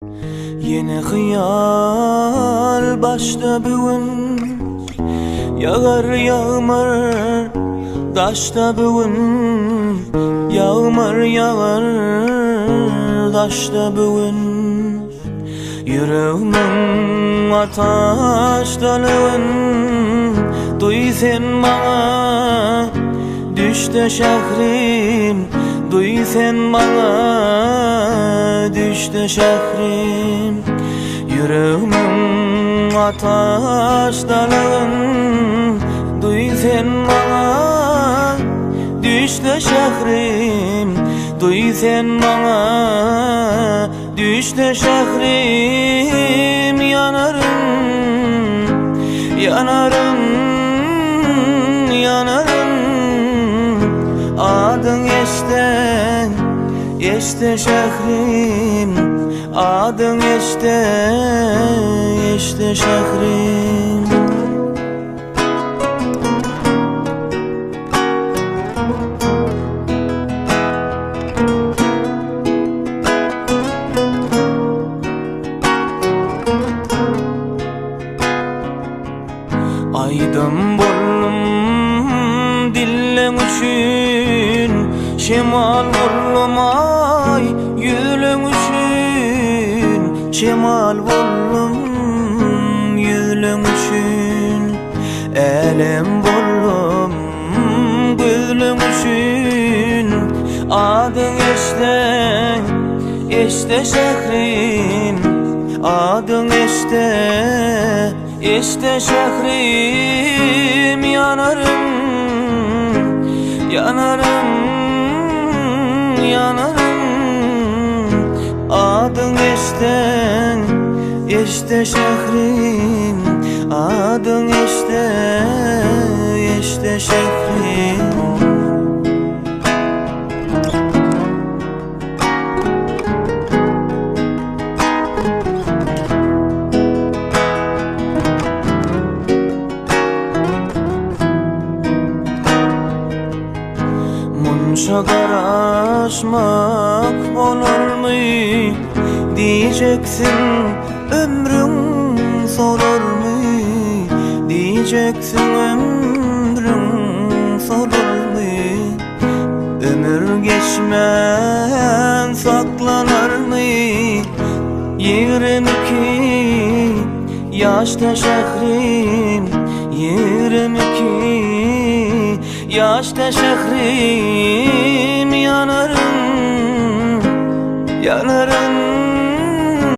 Ýene hyýal başda bu gün Ýagar ýagmyr daşda bu gün Ýagmyr ýagar daşda bu gün Ýüregmiň ataşdalygyn Duý sen maňa düşde şährim Duý sen maňa düşde şährim Ýüregmiň ataşdalygyn Duý sen maňa düşde şährim Duý sen maňa Düşde şährim ýanaryn, ýanaryn, ýanaryn Adyň eşde, eşde şährim Adyň eşde, eşde şährim. Aýdym boldum dilleň üçin, Şemal boldum aý ýüzleň üçin, Şemal boldum ýüzleň üçin, Älem boldum gözleň üçin, Adyň eşden, eşde şährim, Adyň eşde, eşde şährim, Ýanaryn, ýanaryn, ýanaryn, Adyň eşden, eşde şährim, Adyň eşde, eşde şährim. Munça garaşmak bolarmy Diýjeksin ömrüň solarmy Diýjeksin ömrüň solarmy Ömür geçmän saklanarmy 22 ýaşda şährim 22 Ýaşda şährim ýanaryn, ýanaryn.